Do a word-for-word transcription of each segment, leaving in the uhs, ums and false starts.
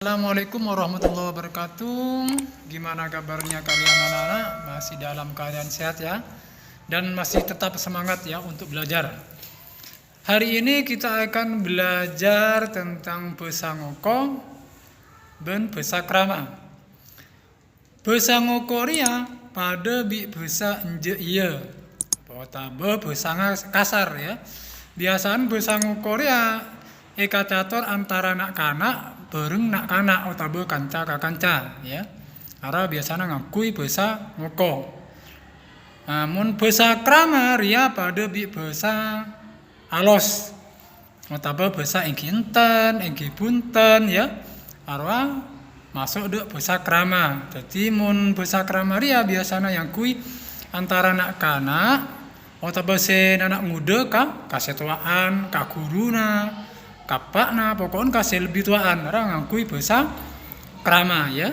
Assalamualaikum warahmatullahi wabarakatuh. Gimana kabarnya kalian anak-anak? Masih dalam keadaan sehat ya? Dan masih tetap semangat ya untuk belajar. Hari ini kita akan belajar tentang bhâsa ngoko bân bhâsa krama. Bhâsa ngoko rèya padâ bi' bhâsa enjâ' iyâ, otabâ bhâsa ngas-, kasar, ya. Biyasana bhâsa ngoko rèya èkacator antara na'-kana' bhâreng na'-kana' otabâ kanca ka kanca, ya. Ara biyasana ngangghuy bhâsa ngoko. Nah, mon bhâsa krama rèya padâ bi' bhâsa alos, otabâ bhâsa èngghi enten, èngghi bhunten, ya. Arowa maso' dâ' bhâsa krama. Dhâddhi, mon bhâsa krama rèya biyasana èangghuy antara na'-kana' otabâ sè na'-kana' ngodâ ka kasètowa'an, ka ghuruna, ka eppa'na, poko'en ka sè lebbi towa'an, ra ngangghuy bhâsa krama, ya.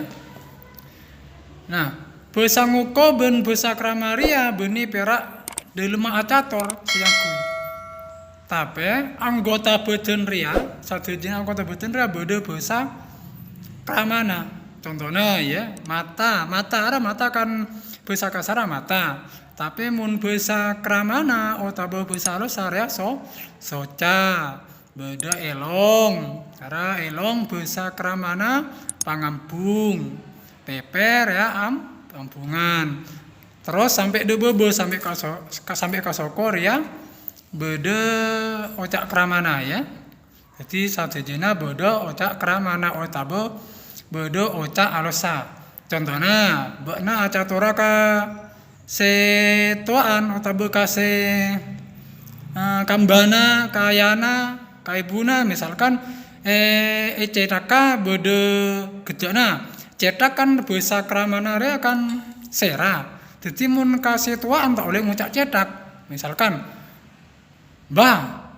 Nah, bhâsa ngoko bân bhâsa krama rèya bânnè pèra' dâlemma acator sè èangghuy. Tapè anggota bhâdhân rèya, sadhâjâna anggota bhâdhân rèya bâdâ bhâsa kramana. Contona, ya, mata. Mata, ara mata kan bhâsa kasarra mata. Tapè mon bhâsa kramana otabâ bhâsa alossa rèya so-, soca. Bâdâ èlong. Ara èlong bhâsa kramana pangambung. Pèpèr, ya, am-, ambungan. Terros sampè' dâ' bâbâ, sampè' ka so-, ka, sampè' ka soko rèya bâdâ oca' kramana, ya. Dhâddhi, sadhâjâna bâdâ oca' kramana otabâ bâdâ oca' alossa. Contona, bâ'na acatora ka sè towa'an otabâ ka sè, eh, kambhâna, ka ayana, ka ebhuna, misalkan, eh, è cèthakka bâdâ ghâjâna. Cèthak kan bhâsa kramana rèya kan sèra. Dhâddhi, mon ka sè towa'an ta' ollè ngoca' cèthak. Misalkan, "Bâ,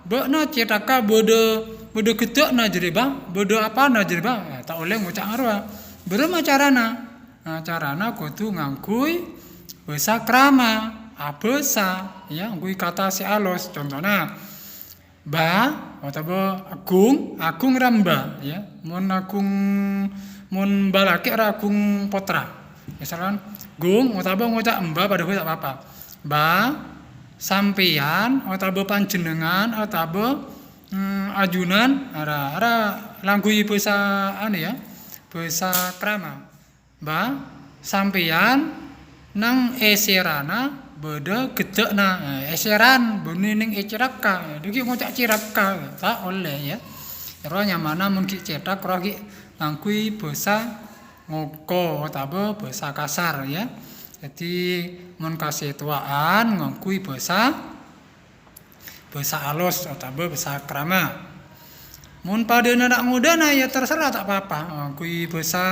bâ'na cèthakka bâdâ, bâdâ ghâjâna jârèya, Bâ? Bâdâ apana jârèya, Bâ?" Nah, ta' ollè ngoca' arowa. Bârâmma carana? Nah, carana kodhu ngangghuy bhâsa krama, abhâsa, ya, ngangghuy kata sè alos. Contona, bâ otabâ aghung, aghung ra mbâ, ya. Mon aghung, mon mbâ lakè' ra aghung pottra. Misalkan, ghung otabâ ngoca' mbâ padâ bhâi ta' pa-apa. Bâ, sampèyan otabâ panjhennengngan otabâ, mm, ajunan, ara, ara ngangghuy bhâsa, anu, ya, bhâsa krama. Bâ, sampèyan neng è sèrana bâdâ ghâjâna. Eh, è sèran, bânnè neng è cèthakka. Dâgghi' ngoca' cèthakka, ta' ollè, ya. Rowa nyamana mon ghi' cèthak, rowa ghi' ngangghuy bhâsa ngoko otabâ bhâsa kasar, ya. Dhâddhi, mon ka sè towa'an ngangghuy bhâsa, bhâsa alos otabâ bhâsa krama. Mon padâna na'-ngodâna, ya terserah, ta' pa-apa, ngangghuy bhâsa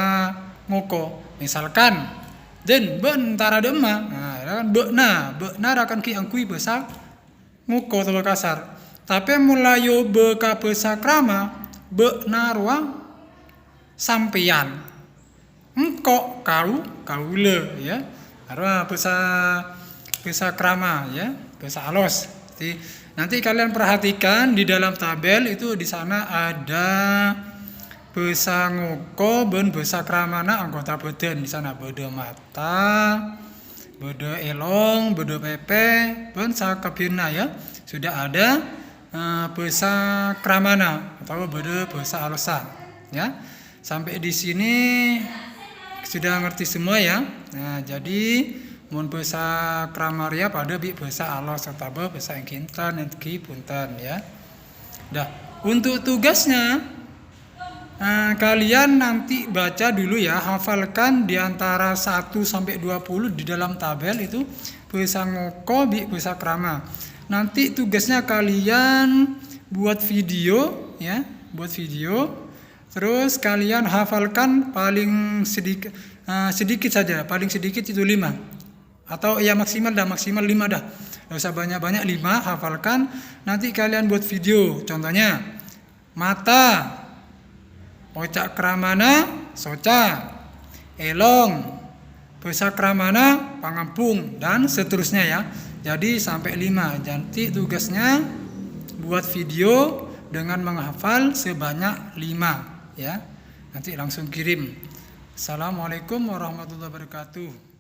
ngoko. Misalkan, "Dân, bâ' entara dâ' emma?" Nah, ra kan bâ'na, bâ'na ra kan ghi' ngangghuy bhâsa ngoko otabâ kasar. Tapè mon la èobâ ka bhâsa krama, bâ'na rowa sampèyan. Engko', kau, kaulâ, ya. Arowa bhâsa, bhâsa krama, ya, bhâsa alos. Jadi, nanti kalian perhatikan di dalam tabel itu, di sana ada bhâsa ngoko bân bhâsa kramana anggota bhâdhân. Di sana bâdâ mata, bâdâ èlong, bâdâ pèpè, bân sakabbhiyânna, ya. Sudah ada, eh, bhâsa kramana otabâ bâdâ bhâsa alossa, ya. Sampai di sini sudah ngerti semua, ya. Nah, jadi mon bhâsa krama rèya padâ bi' bhâsa alos otabâ bhâsa èngghi enten, èngghi bhunten, ya. Dah, untuk tugasnya, eh, kalian nanti baca dulu, ya, hafalkan di antara satu sampai dua puluh di dalam tabel itu bhâsa ngoko bi' bhâsa krama. Nanti tugasnya kalian buat video, ya, buat video. Terus kalian hafalkan paling sedik-, eh, sedikit saja, paling sedikit itu lima. Atau ya maksimal dah, maksimal lima dah. Nggak usah banyak-banyak, lima hafalkan. Nanti kalian buat video. Contohnya, mata, oca' kramana, soca, èlong, bhâsa kramana, pangambung, dan seterusnya, ya. Jadi sampai lima. Jadi tugasnya buat video dengan menghafal sebanyak lima, ya. Nanti langsung kirim. Assalamualaikum warahmatullahi wabarakatuh.